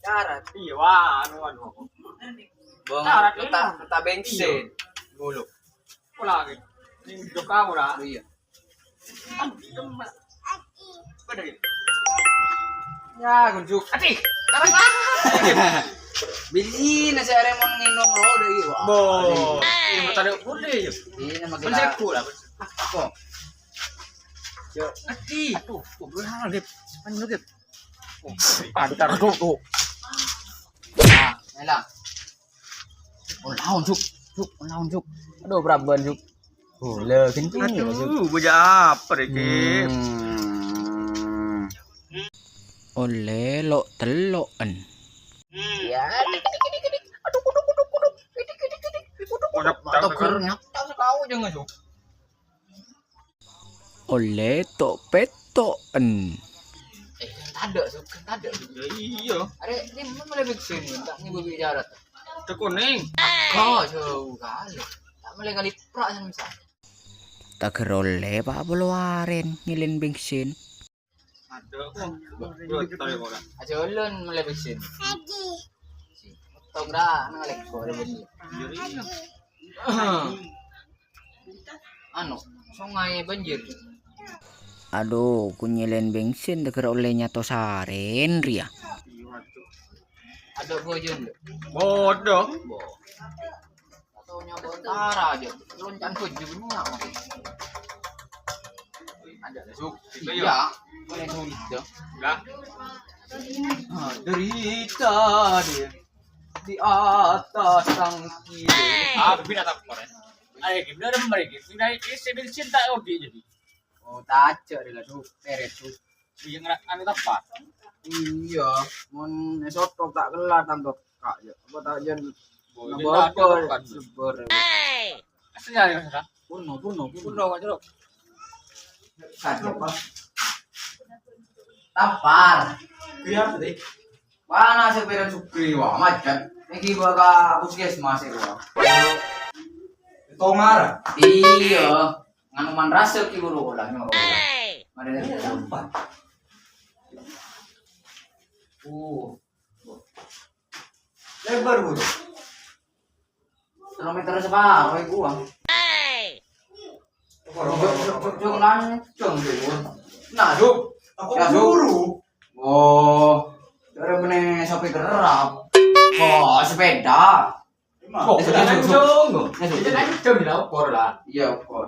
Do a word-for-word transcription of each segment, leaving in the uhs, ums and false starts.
Darat. Iyâ, wah, anu, anu. Bang, Darat, menta, iya. Menta bensin. Iya. Dulu. Pola lagi. Ini jok kamu, dah. Iya. Bener ya? Ya, kunjuk. Ati. Bilina sè arè mon ngènom lo dâri, wah. Bo. Ini bertanya boleh ya. Ini nama kita. Konsepku lah. Kok? Yo, ati. Aduh, kok belum halal, Gep. Anu, Gep. Pantar. Aduh, tuh. Nah, Mela. Oh, lawan, Juk. Juk, lawan, Juk. Aduh, praban, Juk. Oh, lè, kenceng ya, Juk. Aduh, bocah apa rè, Gep? Hmm. Ollè lo' tello'en. Ya. Aduh, kudu, kudu, kudu. Idik, idik, idik. Kudu, kudu. Tokèr nyata sakawa jâ', Juk. Ollè to'-petto'en. Eh, kan tadâ', Suk, kan tadâ', Suk. Ya, iyâ. Arè, ini mèlè bensin, ta' nyèbu bicara. Tè konèng. Oh, jauh kali. Ta' mèlè kali pra' san bisa. Tokèr ollè pa' polo arèn ngèlèn bensin. Ada kok. Aja ulun mèlè bensin. Tong ra, nang lek kok ada bensin. Iya, iya. Anu, sungai banjir. Aduh, ku nyèlèn bensin tokèr ollè nyato sarèn rèya. Ada bojo, Nduk? Bodoh. Bo. Atau nyato tara aja. Loncan bojo punya. Ada, Suk. Iya. Boleh sulit, ya. Lah. Ah, derita dia di atas tangki. Ah, bina tak kemarin. Ayo, gimana ada mereka? Sudah isi bensin tak odi jadi. Oh, tajak dia lah, Suk. Peret, Suk. Iya, ngera-, anu, tapa? Iya, mon es otok tak kelar tanto kak, ya. Apa tak jen? Oh, ngebobol, kan? Seber. Asli ya, ya, ya. Puno, puno, puno. Puno, Pak Jero. Kan, apa? Tapar. Iya, tadi. Mana sepeda Sugri, wah, macet. Ini bawa ke puskesmas, ya, wah. Tongar. Iya. Nganu man rasa ki buru lah nyoro. Mari lihat tempat. Uh. Lebar, Bro. Satu meter separo iku, Bang. Jok, jok, jok, jok, lancung, Bro. Nah, Jok. Aku ya, Jok. Buru. Oh. Dari mana sampai gerap? Oh, sepeda. Emang? Kok, eh, lancung, kok. Itu lancung, ya, ukur lah. Iya, ukur.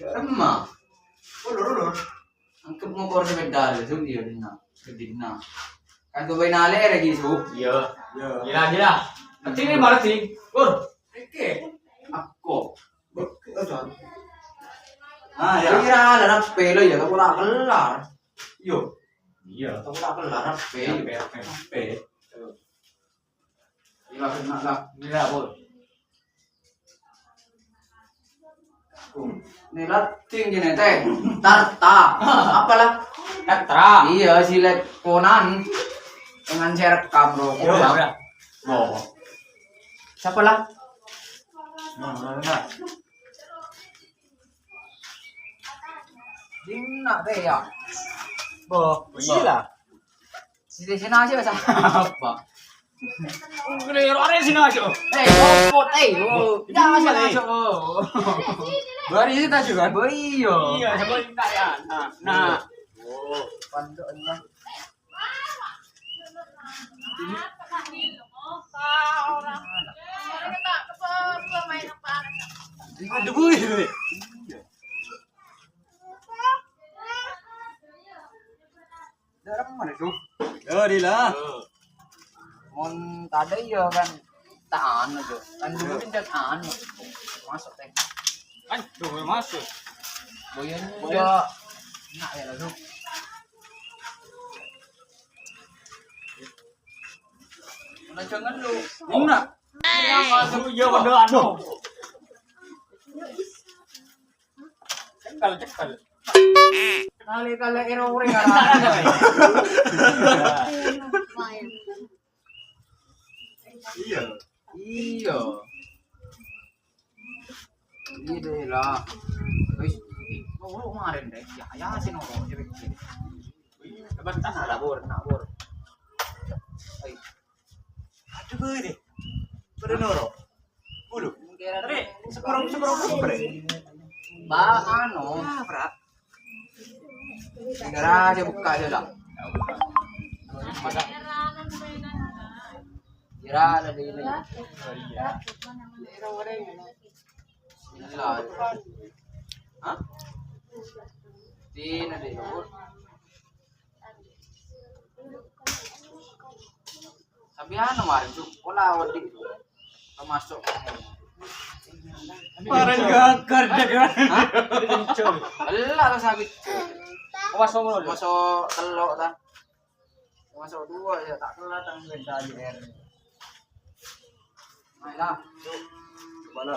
Ya, emang. Ulur, ulur. Anggep ngokor sepeda lho, Jung, iya, dina. Gedina. Kan gue main ale lagi, Su. Iya. Iya. Gila, gila. Nanti ini malah sih. Pur. Oke. Aku. Oke, oh, jangan. Ah, ya. Kira ada rapi lo ya, tapi ora kelar. Yo. Iya. Tapi ora kelar rapi. Rapi, rapi. Rapi. Gila, kena lah. Gila, Pur. Ini lah, ting, gini, teh. Tarta. Apalah? Tarta. Iya, si Letkonan. Dengan saya rekam, bro. Iya, udah. Oh. Siapa lah? Nah, nah, nah. Dina teh ya. Bo, iya lah. Sini sini aja sama apa? Ngelero are sini aja. Eh, kopot, eh, oh. Jangan sini aja, oh. Baru itu tadi kan? Oh, iya. Iya, coba minta ya. Nah, nah. Oh, pandok enak. Aduh, wih. Darem mana, Cuk? Yo, Dila. Mon tadâ' iya kan tahan aja. Kan dulu kan tahan. Masuk teh. Kan dulu masuk. Boyan. Boyan. Iya. Enak ya, Cuk. Mana jangan lu. Enak. Iya, masuk. Iya, bener, anu. Cekel, cekel. Kali-kali ero ureng arah. Iya. Iya. Iya deh lah. Wis, mau kemarin deh. Ya, ya sih nongkrong sih. Coba kita salah, Bur, nak, Bur. Ini. Pada noro. Bulu. Tapi sekurang-sekurang kumpre. Ba, anu. Ah, berat. Tinggal aja buka aja lah. Kira ada di ini. Bismillah. Hah? Tina deh. Tapi anu, mari, Cuk, pola wedi. Termasuk. Parang gagar deh, kan? Hah? Ella lo sakit. Awas, ngomong dulu. Masuk telok, ta. Masuk dua, ya, tak kelihatan beda di air. Ayolah, Cuk. Mana?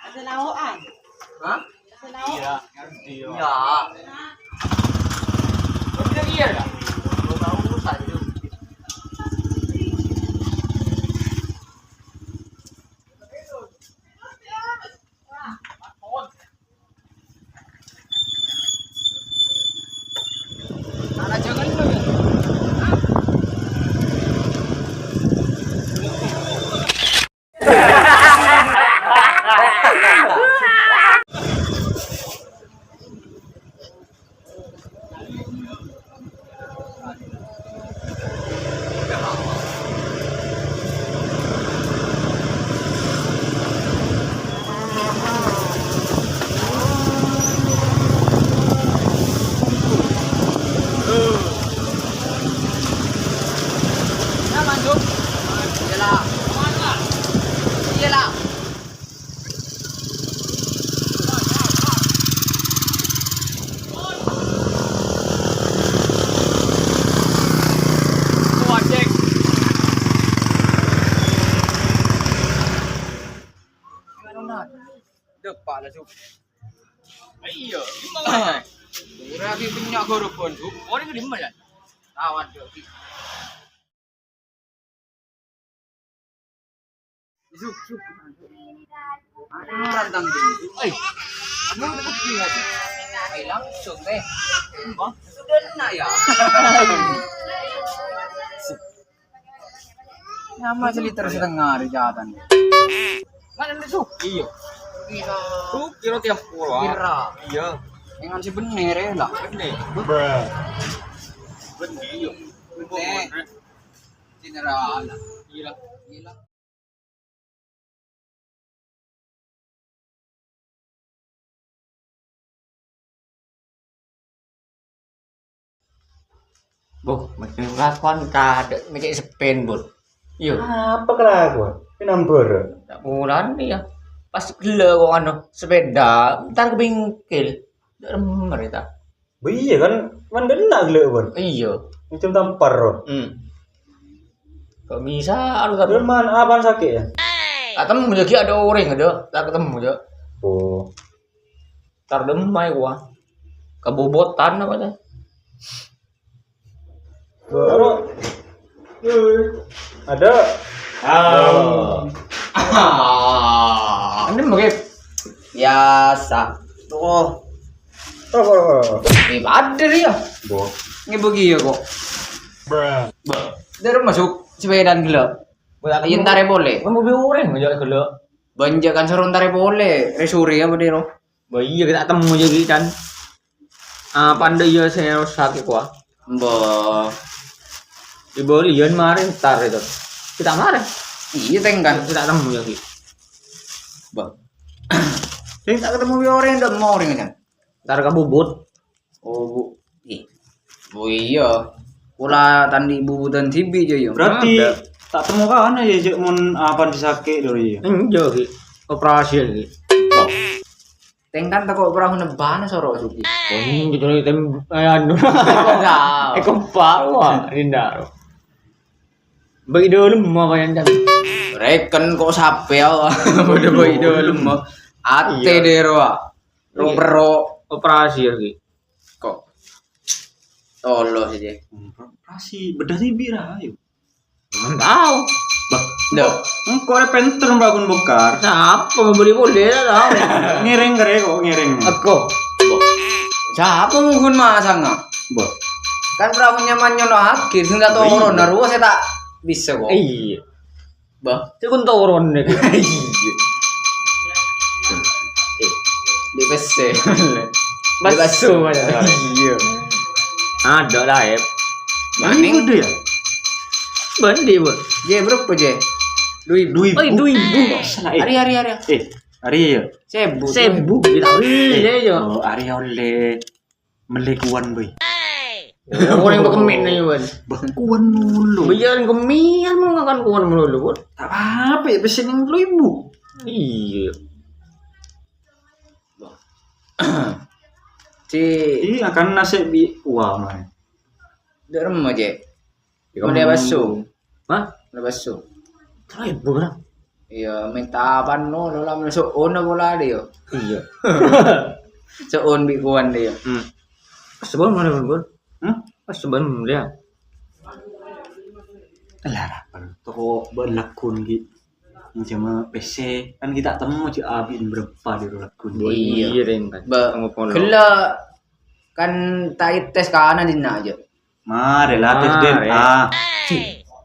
Ada laokan. Hah? Ada laokan. Iya, iya. Iya. Udah iya dah. Gua tahu urusan itu. Depak lah, Cuk. Iya, gimana? Ora ki punya gorobon, Cuk. Ora ki lima ya? Lawan, Cuk. Cuk, Cuk. Anu rantang dulu, Cuk. Eh, kamu putih ya, Cuk? Eh, langsung, eh. Sudah enak ya? Nama seliter setengah di jatan. Mana ada Suki yo? Suki roti yang pura. Kira. Iya. Dengan si bener ya lah. Bener. Bener yo. Bener. General. Gila. Gila. Boh, mesti ngakon kadek ngecek sepin, Bur. Iya. Apa kelakuan? Pinambur. Tak bulan ya. Pas gelo kok anu sepeda, entar ke bengkel. Ndak remer ta. Iya kan, mandena gelo pon. Iya. Macam tampar pon. Hmm. Kok bisa anu tapi. Cuman apaan sakit ya? Tak temu lagi ada orang ada, tak ketemu aja. Oh. Tar demai gua. Kebobotan apa tuh? Baru. Ada. Ah. Ini mungkin biasa. Tuh. Rokok, rokok, rokok. Ini ada dia. Boh. Ini bagi ya kok. Bruh. Dari masuk sepeda gelo. Ayo entar ya boleh. Kan mobil orang aja gelo. Banjir kan suruh entar ya boleh. Resuri apa dia, Ro? Bah, iya, kita temu jadi kan. Ah, pandai ya saya sakit kuah. Mbah. Di Bali ya kemarin tar itu. Kita kemarin. Iya, teng kan. Kita temu lagi. Bah. Sing tak ketemu ya orang ndak mau orang kan. Tar ke bubut. Oh, Bu. Ih. Oh iya. Kula tandi bubutan sibi aja ya. Berarti ada. Tak temu kawan aja cek mon apa disakit dulu ya. Enggak, Ki. Operasi lagi. Teng kan teko perahu nebana soro Suki. Oh, ini gitu tem eh, anu. Enggak. Eh, kempal wah, Dinda. Baik dulu mau yang tadi. Reken kok sape ya? Udah baik dulu mau. Ate deh roa. Ro perro operasi lagi. Kok tolo saja. Operasi bedah sibi ra ayo. Enggak tahu. Bah, ndak. Engko' rek penter bangun bongkar. Siapa mau beli boleh tahu. Ngiring kere kok ngiring. Aku. Siapa mungkin masang ah? Bah. Kan perahunya manyono akhir sing tak turun nah ruwes saya tak Bisa kok. Iyâ. Bah. Sè kon toron nèko. Iyâ. Di pèssè. Basso. Basso. Iyâ. Ada lah, Ep. Maning. Ini udah ya? Bandi, Bu. Jè, berapa, Jè? Dua ribu. Dua ribu. Oh, dua ribu. Salah, eh. Ari, ari, ari. Eh, ari ya? Sebu. Sebu, gitu. Eh, iya, iya. Oh, ari oleh. Mellè kuwan, boy. Orèng bâ' kemmèn, yâ, Wan. Bâ' kuwan dulu. Bâjârân kemmèn, mon ngakan kuwan melulu, Wan. Tak apa-apa, ya, pèssè nèng dua ribu. Iyâ. Ci. Iyâ, kan nasè' bi' kuwan, man. Dâ' remma, Cè'. Iya, Mending kan. Basso. Hah? Mending basso. Terus ibu kan? Iya, minta apa no, lo lah, masuk on apa lah dia? Iya. Seon bi' kuwan dia. Hmm. Pas seban mana, Bun? Hmm? Pas seban dia. Lah, apa? Toko bâ' lakon, Ki. Yang cuma P C, kan kita temu, Cik, abin berapa di lakon. Iya. Iya, Ren, kan. Ba-, Tengok polo. Gella kan tak tes kana dinna' aja. Mare, latih Mare. D N A.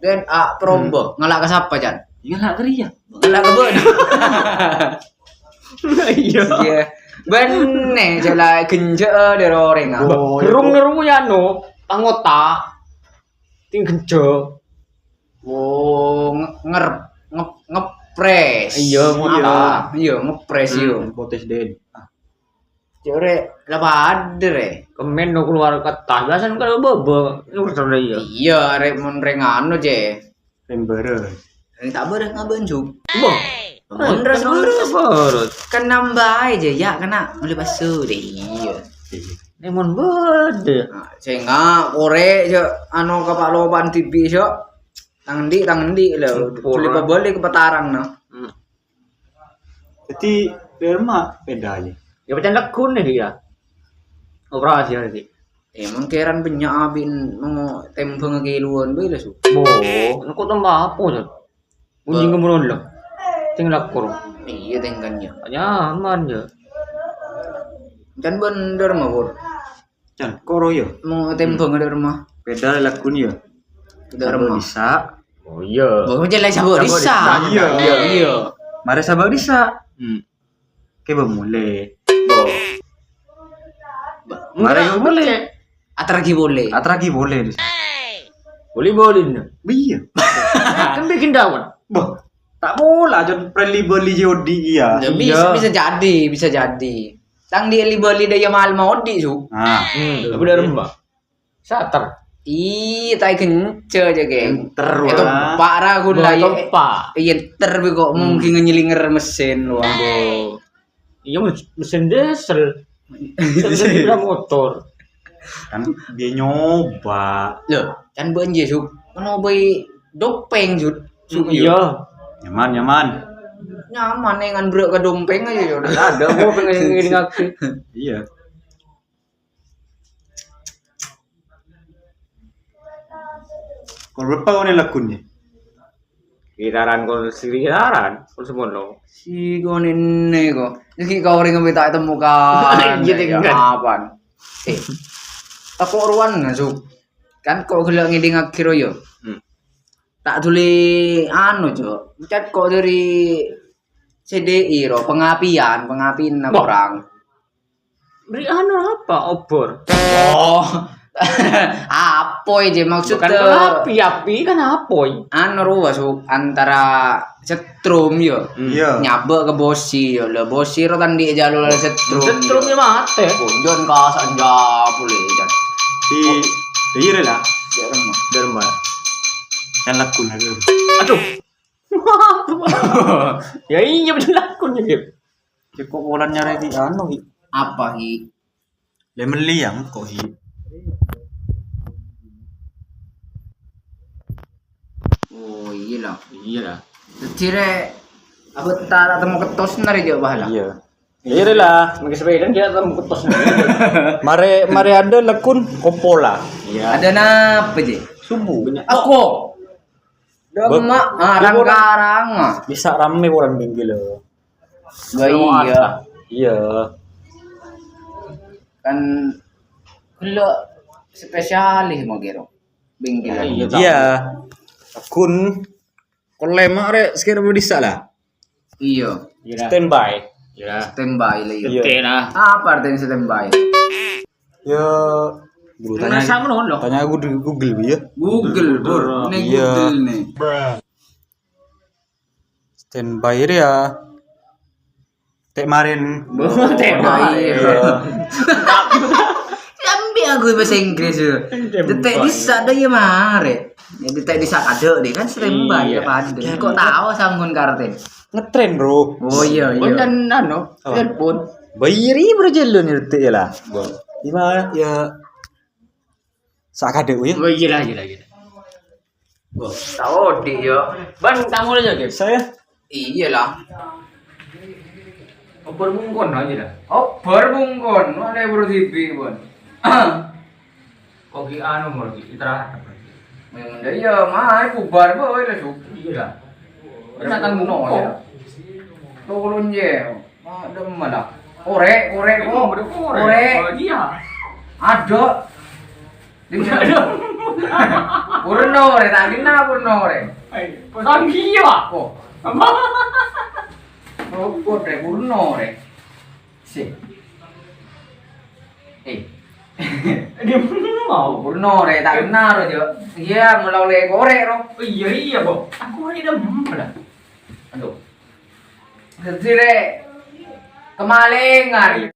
D N A perombo. Hmm. Ngala' ka sapa, Can? Ya, ngala' ka riya. Ngala' ka bâ'na. Iya. Iya. Bânnè, jala genjâ' dâri orèng, ah. Oh, iya. Gerung neru ya, no. Anggota. Ting genjâ'. Oh, nge-, nger-, nge-, ngepres. Iya, ngono. Apa? Iya, ngepres, iya. Hmm, potes den. Jare la padâ, Re. Kemen no keluar kertas, biasanya kalau bobo, ini urusan dia. Iya, Re, mon reng anu, Ce. Reng bareng. Reng tak bareng ngabân, Ju. Wah. Mon res Kan bareng. Bareng. Kan nambah aja, ya, kena beli bakso deh, iya. Ini mon beda. Nah, sehingga korek, Jo, anu, kapalopan tibi, Jo. Tang endi, tang endi, lho. Ora. Beli pabali ke Petarang, no. Hmm. Jadi, Derma beda aja. Ya, pancen laggune dia. Operasi lagi. Eh, mon keran banyak abin mau tembang ke luar, boleh su. Bo, engko tambah apa, Jon? Unjing Ba- kemudian lah. Sing lakor. Iya, tengkan ya. Nyaman ya. Kan bener, Mawur. Can, koro ya? Mau tembang ada rumah. Beda lagu ni ya. Ada Sabak rumah. Bisa. Oh iya. Oh, jelas Sabak Sabak Risa. Risa. Iya. Iya. Mare Sabak Risa. Hmm. Ke ba mule. Ba- Mare Enggak, mule. Atragi boleh. Atragi boleh. Boleh, boleh, no. Iya. Kan bikin dawan. Bah, tak pola, Jon, preli beli Jodi, iya. Ya, bisa, Iya. bisa jadi, bisa jadi. Tang di beli dia mal mau di, Su. Nah. Hmm, tapi udah rembak. Sater. Ih, tai kenceng aja, geng. Enter, Itu wah. Pak ragu Wah, lah, itu ya. Pak. Iya, ter, kok Hmm. mungkin nyelinger mesin, wah. Bo. Iya, mes-, mesin diesel. Diesel. Sepeda motor. Kan dia nyoba. Loh, kan bân Jesuk. Kan obai dopeng, Jud. Su, Iya. Nyaman, nyaman. Nyaman, eh, ngan brek ke dompeng aja, ya udah. Ada, gua pengen ngiring aku. Iya. Kol berapa kau ni lagu ni? Gitaran kol siritaran, kol semono. Si kau ni ne kok. Jadi kau orang yang tak temukan. Iya, Ya, kan. Apaan? Eh, tak kok ruan, Su. Kan kok gelak ngiding akhir, yo. Hmm. Tak tuli anu, Jo. Cat kok dari C D I ro, pengapian, pengapian Wah. kurang. Beri anu apa? Obor. Oh. Apa aja maksud Bukan ke pengapi, api kan apa? Anu ro, Su, antara setrum yo. Hmm. Iya. Nyabek ke bosi yo. Lah bosi ro tadi jalur setrum. Setrum yo mate. Bonjon kasan jabu le, Jan. Di, di ire lah. Ya, rumah. Derma. Kan lagu lagi. Aduh. Ya iya, bener lagu nih, Gip. Cek kok wulan nyare di anu, Ki. Apa, Ki? Le meli ya, kok, Ki. Oh, iya lah. Iya lah. Jadi, Re, apa tak, tak temu ketos nari jawab lah? Iya. Iya, Re lah. Mungkin sepeda dia temu ketos nari. Mare, mare ada lekun kompola. Iya. Ada napa, Ji? Subuh. Banyak. Aku. Demak, Bek, ah, di orang Rangkarang, ah. Bisa rame orang minggu lo. Wah, Semua iya. Ada. Iya. Kan gelo spesialis mau kira. Bingkilan. Iya, Iya. Ghun, kolè ma' rè, sakèra bâdâ dissa' la. Iyâ. Standby. Standby la, iyâ. Apa artinya standby? Ya, tanya, tanya Google, Google, ya. Google, Bro. Ini Google nih. Standby rèya. Tè' marèn. Tè' marèn. Sambi aku bahasa Inggris, ya. Dâtè' dissa' dâ' iyâ marè. Ya, dâtè' dissa' kadâ' deh, kan standby, ya, padâ. Kok tao sanggun karten? Ngetrèn, Bro. Oh, iya, iya. Bân anu, telepon. Bayar, Bro, jalan ngerti ya lah. Gimana ya? Sakadè, ya. Oh, iya lah, iya lah, iya lah. Tao deh, ya. Bân, tamu aja, Gek. Saya? Iya lah. Oper bungkon aja lah. Oper bungkon, mana Bro T V, Bun? Kok ki anu, Bro, ki istirahat apa? Memang dah iya, mah bubar, boy, lah, Cuk. Iya lah. Kena tanggung no, ya. Turun je. Adem malah. Korek, korek, kok. Korek. Oh, iya. Ada. Purno, rè, tak kenal purno, rè. Hai, pesan dia, Pak. Oh. Apa? Apa, rè, purno, rè? Si. Eh. Dia purno mau. Purno, rè, tak kenal, rè, Jo. Iya, mula oleh korek, ro. Oh, iya, iya, Bok. Aku hari udah malah. Aduh. Jadi, rè, kemalingan.